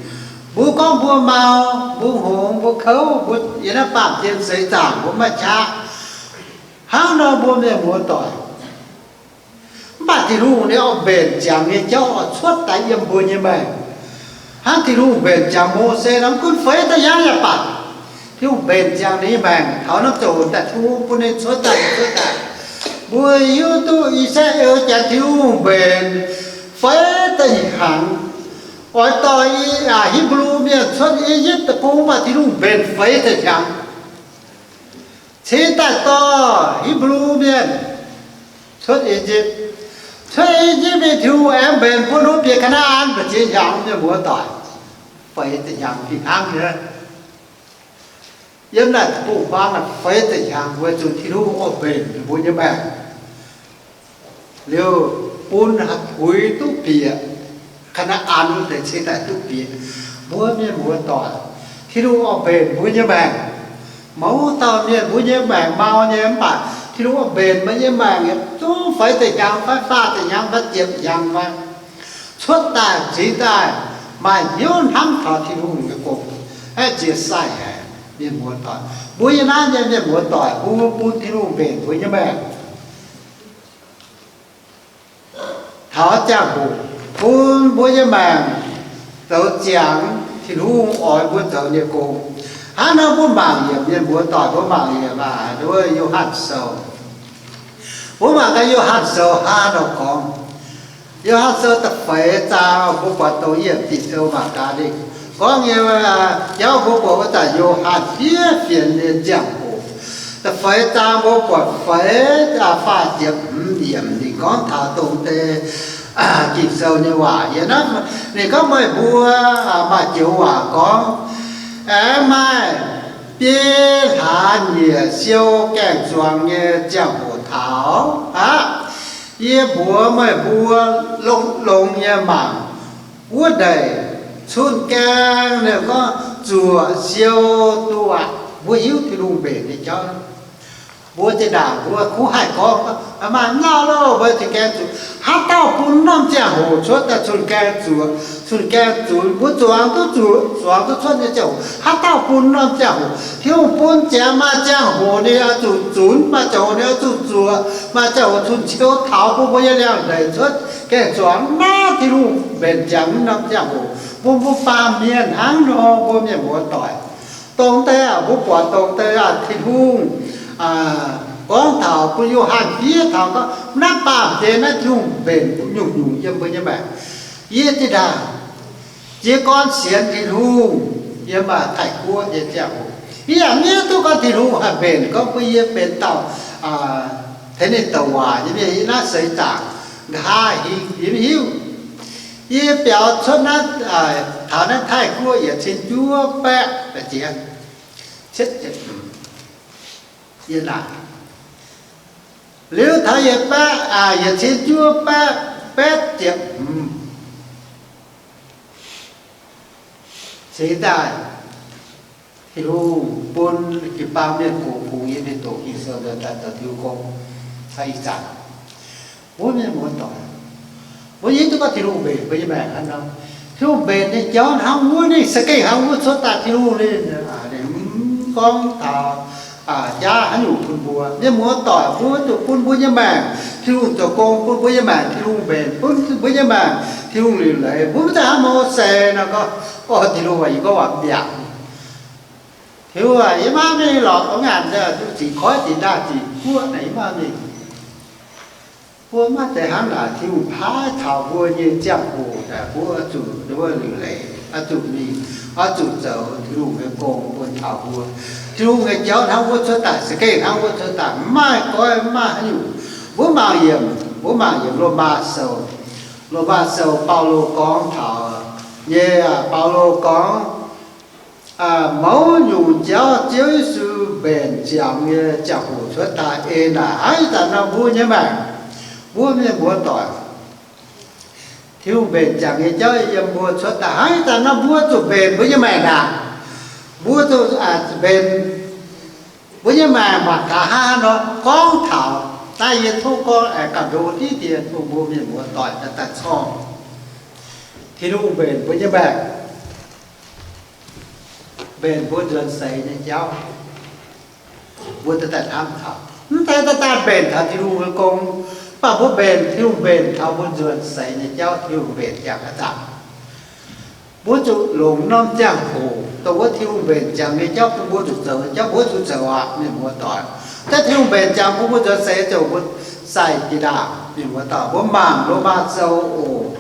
Mbuo gorngv mbuo mau, mbuo hngongx, mbuo kouv, mbuo yiem naaiv baamh gen seix zaangc mbuo maiv qaqv. Hnangv nor mbuo mienh muoz-doic, mv baac Tin-Hungh ninh oix mbenc ziangx nyei jauv oix cuotv daaih yiem mbuo nyei maengc. Hnangv Tin-Hungh mbenc ziangx Mose nor, mv gunv feix deix hnyangx yaac baac, Tin-Hungh mbenc ziangx ninh nyei maengc taux norm ziangh hoc daaih, Tin-Hungh bun ninh cuotv daaih, cuotv daaih. Mbuo hiuv duqv I^saa^laa^en Janx Tin-Hungh mbenc feix deix hnyangx, oix dorh Hipv^lu Mienh cuotv I^yipv Deic-Bung, mv baac Tin-Hungh mbenc feix deix hnyangx. Cingx daaih dorh Hipv^lu Mienh cuotv I^yipv. Cuotv I^yipv nyei Tin-Hungh aengx mbenc bun wuov bieqc Kaa^naa^an mbu'ziex hnyangx, mienh muoz-doic, feix deix hnyangx fih hnangv nyei. Yiem naaiv deic-bung-huaang naaic feix deix hnyangx weic zuqc Tin-Hungh oix mbenc mbuo nyei maengc. Liuz bun haih puix duqv bieqc Kaa^naa^an wuov deix, cingx daaih duqv bieq. Mbuo mienh muoz-doic, Tin-Hungh oix mbenc mbuo nyei maengc. Mouz dauh mienh, mbuo nyei maengc mau nyei, mv baac Tin-Hungh oix mbenc meih nyei maengc yietc zungv feix deix hnyangx fai faah deix hnyangx fai ziepc hnyangx fai, cuotv daaih cingx daaih maaih hnyouv hnamv taux Tin-Hungh nyei gong, aeqv, jiex sai haic, mienh muoz-doic. Mbuo yiem naaiv nyei mienh muoz-doic, mbuo bun Tin-Hungh mbenc mbuo nyei maengc. Taux ziangh hoc bun mbuo nyei maengc zoux ziangx Tin-Hungh oix mbuo zoux nyei gong. Hnangv nor mbuo mangc yiemc, mienh muoz-doic, mbuo mangc yiemc aac, wuov Yo^han Sou. Mbuo mangc gaax Yo^han Sou hnangv nor gorngv. Yo^han Sou da'feix zaang, mbuo buatc dongh yie Ging-Sou mangc gaax ninh gorngv nyei, jauv mbuo buatc wuov zanc Yo^han fiev fienx nyei ziangh hoc. Da'feix zaang mbuo buatc feix, faah ziepc hmz yiemc, ninh gorngv taux dongh deix Ging-Sou nyei waac. Yiem naaiv ninh gorngv, Meih mbuo maaih joux waac gorngv, aengx maaih biei hlaax nyieqc siou gaeng-zuangx nyei ziangh hoc taux aqv. Yie mbuox meih mbuo longx-longx nyei mangc, wuov ndeic cun-gaeng, ninh gorngv zuoqc siou duqv aqv. Mbuo hiuv Tin-Hungh mbenc nyei jauv. Mbuo zinh ndaangc mbuo kuv haih gorngv, maaih nzauh loh, mbuo cun-gaeng zuqc. Haaix dauh bun norm ziangh hoc cuotv daaih cun-gaeng zuoqc, cun-gaeng zunx? Mbuo zuangx duqv zuqc, zuangx duqv cuotv nyei ziangh hoc. Haaix dauh bun norm ziangh hoc? Tin-Hungh bun ziangx maaih ziangh hoc ninh oix zuqc zunx, maaih ziangh hoc ninh oix zuqc zuoqc, maaih ziangh hoc cun-ciou taux bun mbuo nyei liangx-ndeic cuotv gaeng-zuangx. Naaiv Tin-Hungh mbenc ziangx norm ziangh hoc bun mbuo baamh mienh hnangv nor, mbuo mienh muoz-doic. Dongh deix aac, mbuo buatc dongh deix aac, Tin-Hungh gorngv taux bun Yo^han fiev taux gorngv, naaiv baamh gen naaiv Tin-Hungh mbenc nyungc-nyungc yiem mbuo nyei maengc. Yie zinh ndaangc jiez gorn sienx Tin-Hungh yiem Taiv-Guoqv nyei ziangh hoc, yie yaac maiv hiuv duqv gorngv Tin-Hungh haih mbenc gorngv bun yie benx dauh tengx ninh douc waac nyei mienh yiem naaiv seix zaangc nqa'haav hingv, yie maiv hiuv. Yie biaux cuotv naaiv, taux naaiv Taiv-Guoqv yietc cin juov baeqv da'jiex, cietv ziepc hmz. Yie naaic, liuz taux yietc baeqv, yietc cin juov baeqv betv ziepc hmz, cingx daaih Tin-Hungh bun jiu-baang mienh gox fungx yiem ninh doqc Ging-Sou daaih zoux Tin-Hungh gong caux ih zanc. Mbuo mienh muoz-doic, mbuo hiuv duqv gorngv Tin-Hungh mbenc mbuo nyei maengc hnangv nor. Tin-Hungh mbenc nyei jauv hnangv wuov, ninh za'gengh hnangv wuov cuotv daaih. Tin-Hungh ninh, ninh mv gorngv taux jaav haaix nyungc bun mbuo. Mienh muoz-doic, mbuo zuqc bun mbuo nyei maengc Tin-Hungh zoux gong, bun mbuo nyei maengc Tin-Hungh mbenc, bun mbuo nyei maengc Tin-Hungh liuc leiz. Mbuo maiv zeiz hnangv Mose nor gorngv, Orv, Tin-Hungh aac, yie gorngv waac mbiaangc. Tin-Hungh aac, yie maiv mingh lorqc, ov ngaanc duqv ziqc koiv ziqc ndaangh ziqc guoqv naaic yie maiv mingh. Mbuo maiv zeiz hnangv naaic. Tin-Hungh paaiv taux mbuo nyei ziangh hoc naaic, mbuo oix zuqc liuc leiz, oix zuqc mingh, oix zuqc zoux Tin-Hungh nyei gong bun taux mbuo. Tin-Hungh nyei jauv hnangv wuov cuotv daaih, za'gengh hnangv wuov cuotv daaih, maiv maaih goiv, maiv maaih haaix nyungc. Mbuo mangc yiemc, mbuo mangc yiemc Lomaa Sou. Lomaa Sou, Baulo gorngv taux nyei, Baulo gorngv, mouz nyungc jauv Ziouv Yesu mbenc ziangx nyei ziangh hoc cuotv daaih, eix naaic hnangv ih zanc nor mbuo nyei maengc, mbuo mienh muoz-doic, Tin-Hungh mbenc ziangx nyei jauv yiem mbuo cuotv daaih hnangv ih zanc nor mbuo zuqc mbenc mbuo nyei maengc naaic. Mbuo zuqc mbenc mbuo nyei maengc mangc gaax hnangv haaix nor gorngv taux. Naaiv yie tov gorngv aengx gauh ndo diqv dien bun mbuo mienh muoz-doic daaih corng. Tin-Hungh mbenc mbuo nyei maengc, mbenc mbuo nzuonx seix nyei jauv. Mbuo daaih hnamv taux, mv zeiz daaih daaih mbenc taux Tin-Hungh nyei gong, mv baac mbuo mbenc, Tin-Hungh mbenc taux mbuo nzuonx seix nyei jauv, Tin-Hungh mbenc ziangx haaix zanc. Mbuo zuqc longc norm ziangh hoc dongh wuov Tin-Hungh mbenc ziangx nyei jauv bun mbuo zuqc zoux, jauv mbuo zuqc zoux aqv, mienh muoz-doic. Daaih Tin-Hungh mbenc ziangx bun mbuo nzuonx seix zoux mbuo sai jiex ndaangc, mienh muoz-doic. Mbuo mangc Lomaa Sou oc.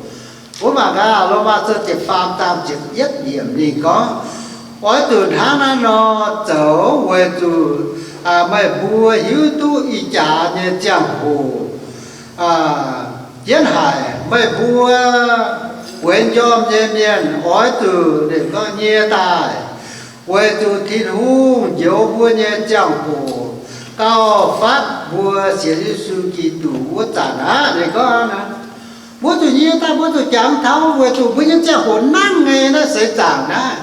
Mbuo mangc gaax Lomaa Sou ziepc faam zaang ziepc yietv yiemc ninh gorngv, oix zuqc hnangv naaiv nor zoux weic zuqc meih mbuo hiuv duqv ih jaax nyei ziangh hoc jienv haic. Meih mbuo bueix njormh nyei mienh oix zuqc, ninh gorngv, nyie daaih, weic zuqc Tin-Hungh njoux mbuo nyei ziangh hoc gauh fatv mbuo sienx Yesu Giduc wuov zanc aqv. Ninh gorngv naaiv, mbuo zuqc nyie daaih, mbuo zuqc jangx taux weic zuqc mbuo nyei ziangh hoc nangv nyei naaiv seix zaangc naaiv.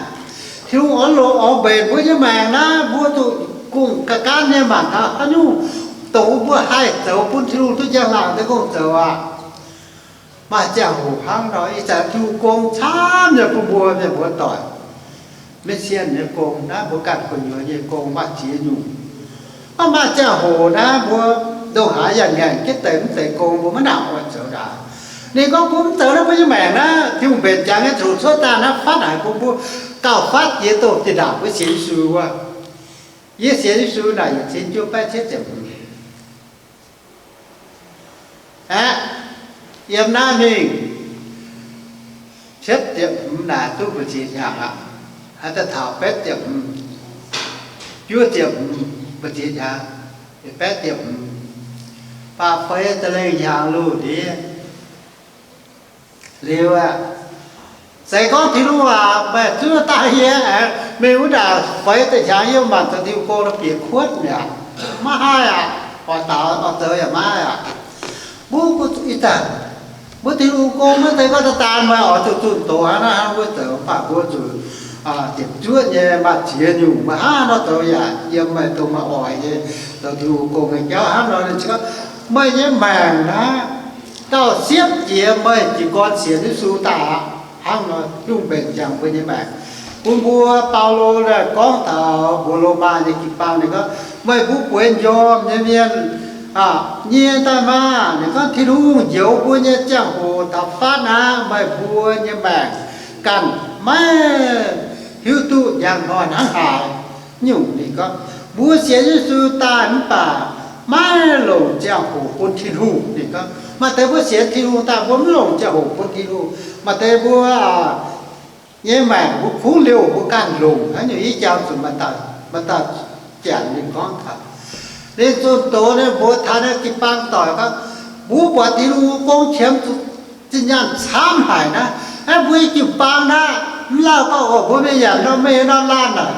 Tin-Hungh oix longc oix mbenc mbuo nyei maengc naaiv, mbuo zuqc gong-gaanv nyei mangc taux haaix nyungc dongh mbuo haih zoux bun Tin-Hungh duqv njang-laangc nyei gong zoux aqv. Maaih ziangh hoc hnangv nor, ih zanc Tin-Hungh gong camv nyei bun mbuo mienh muoz-doic. Maiv sienh nyei gong naaiv, mbuo ganh gu'nyuoz nyei gong maaih ziex nyungc. Mv baac maaih ziangh hoc naaiv mbuo ndongc haaix yaac ngaengc jienv deix mv zeiz gong, mbuo maiv nangc oix zoux ndaangc. Ninh gorngv mbuo mv zoux naaiv, mbuo nyei maengc naaiv, Tin-Hungh mbenc ziangx nyei ziangh hoc cuotv daaih naaiv fatv haic bun mbuo gauh fatv jiex dongh zinh ndaangc mbuo sienx Yesu wuov. Yie sienx Yesu naaic yietc cin juov baeqv cietv ziepc hmz aqv. Yiem naaiv mingh cietv ziepc hmz naaic duqv mbu'ziex hnyangx aqv. Daaih taux betv ziepc hmz, juov ziepc hmz, mbu'ziex hnyangx, betv ziepc hmz, faah feix ziepc lengh hnyangx loz-ndiev liuz aqv. Se gorngv Tin-Hungh aac, meih zuov daaih yie aengx mingh wuov ndaangc feix ziepc hnyangx yie mangc zoux Tin-Hungh gong nor bieqc kuotv mi'aqv. Maiv haih aqv. Oix daux oix zoux yaac maiv haih aqv. Mbuo ih zanc mbuo Tin-Hungh gong maiv zeiz gorngv daaih daan meih oix zuqc zunh doz hnangv naaiv hnangv wuov zoux, mv baac mbuo zuqc ziepc zuoqv nyei maaih ziex nyungc, meih hnangv nor zoux yaac yiem meih dongh meih oix nyei zoux Tin-Hungh gong nyei jauv hnangv nor. Ninh gorngv meih nyei maengc naaiv gauh siepv jiex meih jiez gorn sienx Yesu daaih aqv. Hnangv nor Tin-Hungh mbenc ziangx mbuo nyei maengc. Bun mbuo, Baulo gorngv taux mbuo Lomaa nyei jiu-baang, ninh gorngv, meih mbuo bueix njormh nyei mienh, nyie daaih maah! Ninh gorngv, Tin-Hungh njoux mbuo nyei ziangh hoc taux fatv aqv. Meih mbuo nyei maengc ganh maiv hiuv duqv njang hnoi hnangv haaix nyungc. Ninh gorngv, mbuo sienx Yesu daaih mv baac maiv longc ziangh hoc bun Tin-Hungh. Ninh gorngv, maaih deix mbuo sienx Tin-Hungh daaih mbuo mv longc ziangh hoc bun Tin-Hungh. Maaih deix mbuo nyei maengc mbuo kungx liouh mbuo ganh longc haaix nyungc, i jangx zuqc maaih dauh janx ninh gorngv taux, ninh zunh doz, ninh mbuox taux naaiv jiu-baang doic gorngv, mbuo buatc Tin-Hungh gong qiemx zuqc zinh nyaanh camv haic naaiv, naaiv mbuo jiu-baang naaiv, mv lauh gorngv oc, mbuo mingh yaac nor, mingh nor laanh naaic,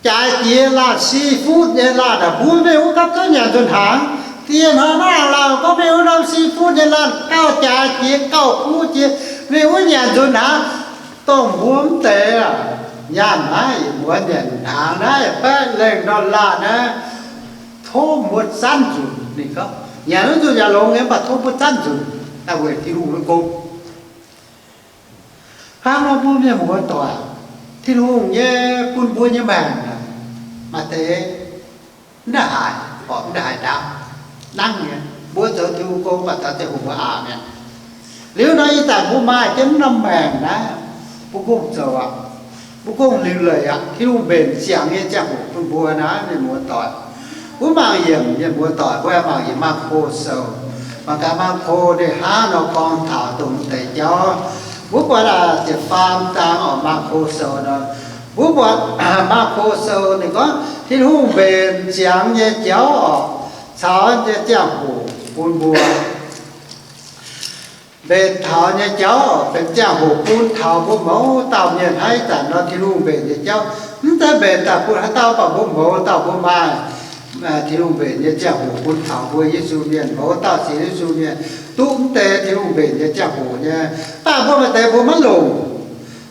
jaaix jiex laanh si futv nyei laanh naaic, mbuo mingh wuov gapv zunv nyanc nzunc hnaangx. Diex hnoi naaiv lauh gorngv mingh wuov norm si futv nyei laanh gauh jaaix jiex gauh kuv jiex, mingh wuov nyanc nzunc hnaangx. Dongh mbuo mv deix nyaanh naaiv, muonz nyanc hnaangx naaiv baeqv lengh ndortv laanh naaiv, tov mbuo zanv nzunc. Ninh gorngv, nyanc wuov nzunc yaac longx nyei, mv baac tov mbuo zanv nzunc, naaiv weic Tin-Hungh nyei gong. Hnangv nor mbuo mienh muoz-doic, Tin-Hungh nyei bun mbuo nyei maengc naaic, maaih deix mv haih horpc, mv haih ndaauv. Nangv nyei, mbuo zoux Tin-Hungh gong baac taux ziangh hoc mbuo aapv mi'aqv. Liuz nor ih zanc mbuo maaih jienv norm maengc naaiv, mbuo gong zoux aqv, mbuo gong liuc leic aqv. Tin-Hungh mbenc ziangx nyei ziangh hoc bun mbuo naaiv, mienh muoz-doic. Mbuo mangc yiemc, mienh muoz-doic, mbuo mangc yiemc Maako Sou. Mangc gaax Maako ninh hnangv nor gorngv taux dongh deix jauv. Mbuo buatc ziepc faam zaang oc, Maako Sou nor, mbuo buatc Maako Sou ninh gorngv Tin-Hungh mbenc ziangx nyei jauv oc, caux nyei ziangh hoc bun mbuo. Mbenc taux nyei jauv benx ziangh hoc bun taux mbuo mouz dauh mienh. Hnangv ih zanc nor Tin-Hungh mbenc nyei jauv, mv zeiz mbenc daaih bun haaix dauh, baac mbuo mouz dauh mbuo maaih Tin-Hungh mbenc nyei ziangh hoc bun taux mbuo Yesu mienh, mouz dauh sienx Yesu mienh duqv mv deix Tin-Hungh mbenc nyei ziangh hoc nyei. Mv baac mbuo maaih deix mbuo maiv longc.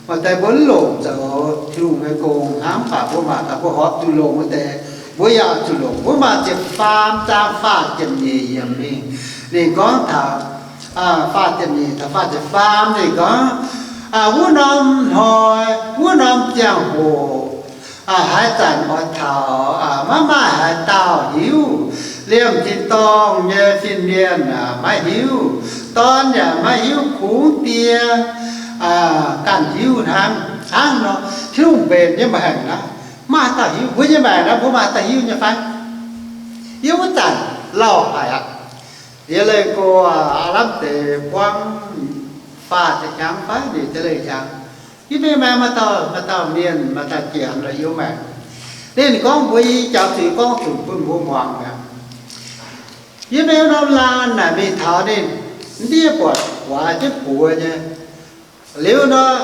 Maaih deix mbuo mv longc zoux Tin-Hungh nyei gong hnangv. Mv baac mbuo mangc gaax mbuo horpc zuqc longc wuov deix, mbuo yaac zuqc longc. Mbuo mangc ziepc faam zaang faah ziepc nyeic yiemc mingh, ninh gorngv taux faah ziepc nyeic taux faah ziepc faam ninh gorngv, wuov norm hnoi, wuov norm ziangh hoc, haaix zanc oix taux, maiv maaih haaix dauh hiuv. Liemh tin-dorngh nyei fin-mienh maiv hiuv, dorn yaac maiv hiuv, kungx Die ganh hiuv hnangv. Hnangv nor, Tin-Hungh mbenc nyei maengc naaiv, maaih haaix dauh hiuv? Mbuo nyei maengc naaiv mbuo maaih haaix dauh hiuv nyei fai? Yie wuov zanc lauh haic aqv. Yie leih go aav lamh deix buangv faah ziepc hnyangx fai nyic ziepc leih hnyangx. Yie mingh maengx maaih dauh, maaih dauh mienh, maaih dauh janx lorz yie maengx. Ninh gorngv mbuox yie, jaux zuiz gorngv zuqc bun mbuo muangx mi'aqv. Yie mingh norm laanh naaic mingh taux ninh, ndiev buatc waac jienv buoz nyei. Liuz nor,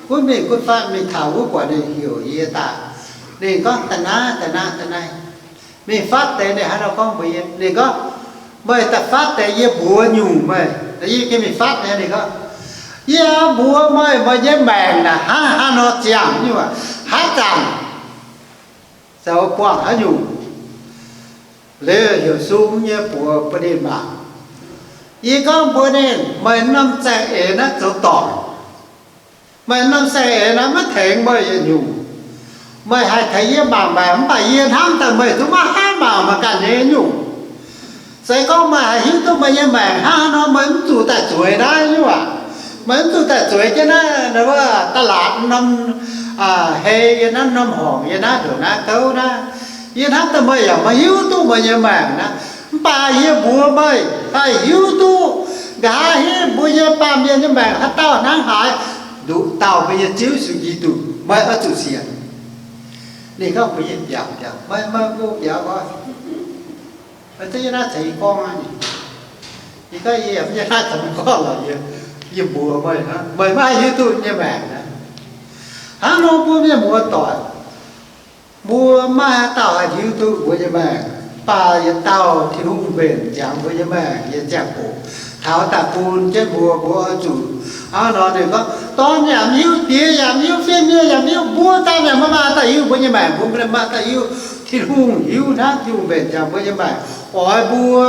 gunv mingh gunv fatv mingh taux wuov buatc ninh heuc yie daaih. Ninh gorngv, da'naaiv, da'naaiv, da'naaiv. Mingh fatv deix ninh hnangv nor gorngv mbuox yie. Ninh gorngv, meih daaih fatv deix yie mbuox nyungc meih. Yie gengh mingh fatv nyei. Ninh gorngv, yie mbuox meih, meih nyei maengc naaic hnangv haaix nor ziangh nyungc, haaix zanc zoux buangh haaix nyungc. Liuz heuc sung nyei buoz bun ninh mangc. Yie gorngv mbuox ninh, meih norm saeng-eix naaiv zoux dorngc. Meih norm saeng-eix naaiv maiv tengx meih yietc nyungc. Meih haih tengx yie mangc maengc, mv baac yie hnamv daaih meih zungv maiv haih mangc meih ganh nyei nyungc. Se gorngv meih haih hiuv duqv meih nyei maengc hnangv haaix nor, meih mv zuqc daaih zueiz naaiv nyungc aac. Meih mv zuqc daaih zueiz jienv naaiv, naaiv wuov ตลาด norm hei yie naaiv, norm horngc yie naaiv, ndongc naaiv gouv naaiv. Yie hnamv daaih meih yaac maiv hiuv duqv meih nyei maengc naaiv. Mv baac yie mbuox meih haih hiuv duqv, nqa'haav hingv mbuo nyei baamh mienh nyei maengc haaix dauh hnangv haaix, nduqc dauh mbuo nyei Ziouv Yesu Giduc, meih oix zuqc sienx. Ninh gorngv mbuox yie, biaux, biaux, meih, meih mbuo biaux oc. Meih zungv yie naaiv caux yie gorngv aqv. Yie gorngv, yie yaac mv yie naaiv caux meih gorngv lorqc. Yie, yie mbuox meih, meih maiv hiuv duqv nyei maengc aqv. Hnangv nor mbuo mienh muoz-doic, mbuo maiv haaix dauh haih hiuv duqv mbuo nyei maengc, mv baac yietc dauh Tin-Hungh mbenc ziangx mbuo nyei maengc nyei ziangh hoc, taux daaih bun jienv mbuo, mbuo oix zuqc hnangv nor. Ninh gorngv, dorn yaac mv hiuv, diex yaac mv hiuv, fin-mienh yaac mv hiuv, mbuo daaih yaac maiv maaih dauh hiuv mbuo nyei maengc. Mbuo maiv maaih dauh hiuv. Tin-Hungh hiuv hnangv. Tin-Hungh mbenc ziangx mbuo nyei maengc, oix mbuo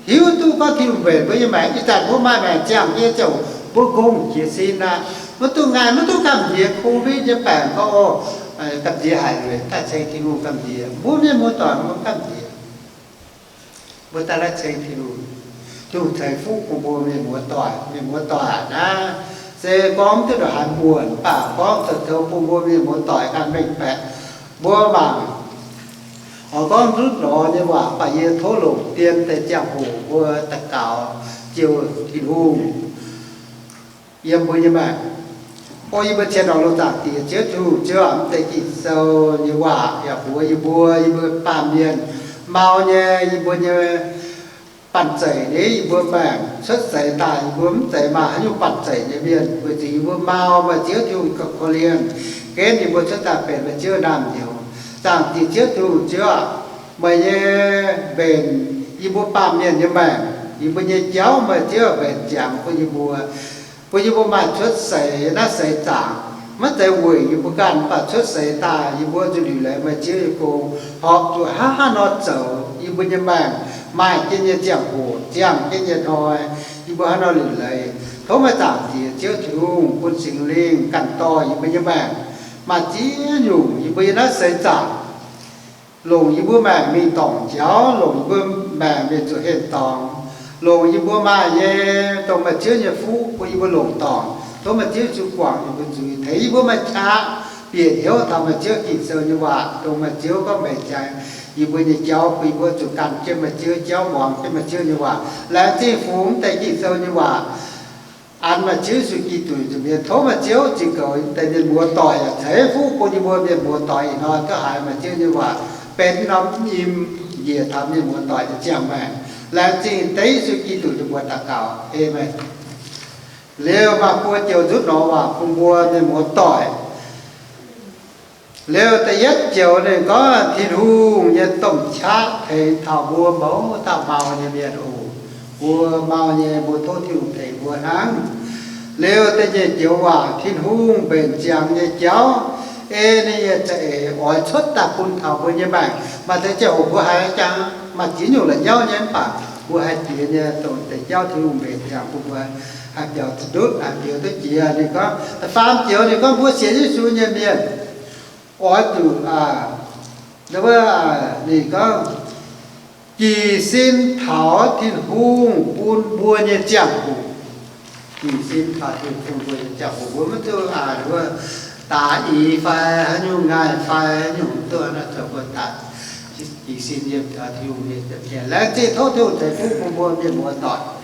hiuv duqv gorngv Tin-Hungh mbenc mbuo nyei maengc. Ih zanc mbuo maaih maengc ziangh nyei ziouc mbuo gong jiez sin aqv. Maiv duqv ngaih, maiv duqv gamh nziex covid nyei baengc gorngv, gamh nziex haic, daaih ceng Tin-Hungh gamh nziex. Mbuo mienh muoz-doic mbuo gamh nziex, mbuo daaih naaiv ceng Tin-Hungh. Tin-Hungh ceix fuqv bun mbuo mienh muoz-doic. Mienh muoz-doic naaiv se gorngv mv duqv ndongc haaix muonc, mv baac gorngv zoux bun mbuo mienh muoz-doic ganh mengh baeqc. Mbuo mangc, oix gorngv ndutv lorz nyei waac, mv baac yie tov longc dien deix ziangh hoc mbuo daux gaux jiu Tin-Hungh yiem mbuo nyei maengc. O yie mbuo cien norm loz zaangc Diex Ziouv Tin-Hungh, Ziouv aac, mv deix Ging-Sou nyei waac yaac mbuox yie mbuo, yie mbuo baamh mienh mau nyei, yie mbuo nyei banh zeic nyei, yie mbuo maengc cuotv seix daaih yie mbuo mv zeiz maaih haaix nyungc banh zeic nyei mienh. Weic zuqc yie mbuo mau, meih Ziouv Tin-Hungh gauh korv-lienh, genv yie mbuo cuotv daaih benx meih Ziouv naamh nyouz. Zaangc Diex Ziouv Tin-Hungh, Ziouv aac, meih nyei mbenc yie mbuo baamh mienh nyei maengc, yie mbuo nyei jauv meih Ziouv mbenc ziangx bun yie mbuo, bun yie mbuo maaih cuotv seix naaiv seix zaangc. Maiv zeiz weic yie mbuo ganh, mv baac cuotv seix daaih yie mbuo zuqc liuc leiz meih Ziouv nyei gong, horpc zuqc hnangv haaix nor zoux, yie mbuo nyei maengc maaih jienv nyei ziangh hoc, ziangh jienv nyei hnoi, yie mbuo hnangv haaix nor liuc leiz. Tov meih Zaangc Diex Ziouv Tin-Hungh bun Singx Lingh ganh dorh yie mbuo nyei maengc maaih ziex nyungc yie mbuo nyei naaiv seix zaangc. longc yie mbuo maengc mingh dorngc jauv, longc yie mbuo maengc mingh zuqc henh dorngx, longc yie mbuo maaih nyei, dongh maaih Ziouv nyei fuqv bun yie mbuo longc dorngc. Tov maaih Ziouv Yesu guangc yie mbuo nzuih, tengx yie mbuo maaih qaqv bieqc hnyouv taux maaih Ziouv Ging-Sou nyei waac, dongh maaih Ziouv gorngv mbenc ziangx yie mbuo nyei jauv, bun yie mbuo zuqc gan jienv maaih Ziouv jauv, muangx jienv maaih Ziouv nyei waac. Laengz zingh fungx deix Ging-Sou nyei waac an maaih Ziouv Yesu Giduc nza'hmien. Tov maaih Ziouv ziux goux deix mienh muoz-doic yaac ceix fuqv bun yie mbuo mienh muoz-doic ih hnoi duqv haiz maaih Ziouv nyei waac benx norm nyim njiec taux mienh muoz-doic nyei ziangh maengc. Laengz zingh deix Yesu Giduc nyei mbuox daux gaux, aamen. Liuz maaih buo joux nzutv norm waac bun mbuo mienh muoz-doic. Liuz da'yietv joux ninh gorngv, Tin-Hungh nyei domh qaqv tengx taux mbuo mouz dauh mau nyei mienh oc. Mbuo mau nyei, mbuo tov Tin-Hungh tengx mbuo hnangv. Liuz da'nyeic joux waac, Tin-Hungh mbenc ziangx nyei jauv, ei ninh nyei za'eix oix cuotv daaih bun taux mbuo nyei maengc. Maaih deix ziangh hoc mbuo haiz jangx maaih ziex nyungc la'nyauv nyei, mv baac mbuo haih jiex nyei dongh deix jauv Tin-Hungh mbenc ziangx bun mbuo haih biaux duqv ndutv, haih biaux duqv jiex. Ninh gorngv da'faam joux, ninh gorngv mbuo sienx Yesu nyei mienh oix zuqc, ninh gorngv, jic sin taux Tin-Hungh bun mbuo nyei ziangh hoc. Jic sin taux Tin-Hungh bun mbuo nyei ziangh hoc. Mbuo maiv zuqc daaih i fai haaix nyungc, ngaih fai haaix nyungc, duqv naaiv zoux mbuo daaih jic sin yiem taux Tin-Hungh nyei ziepc jiez. Laengz zingh tov Tin-Hungh ceix fuqv bun mbuo mienh muoz-doic.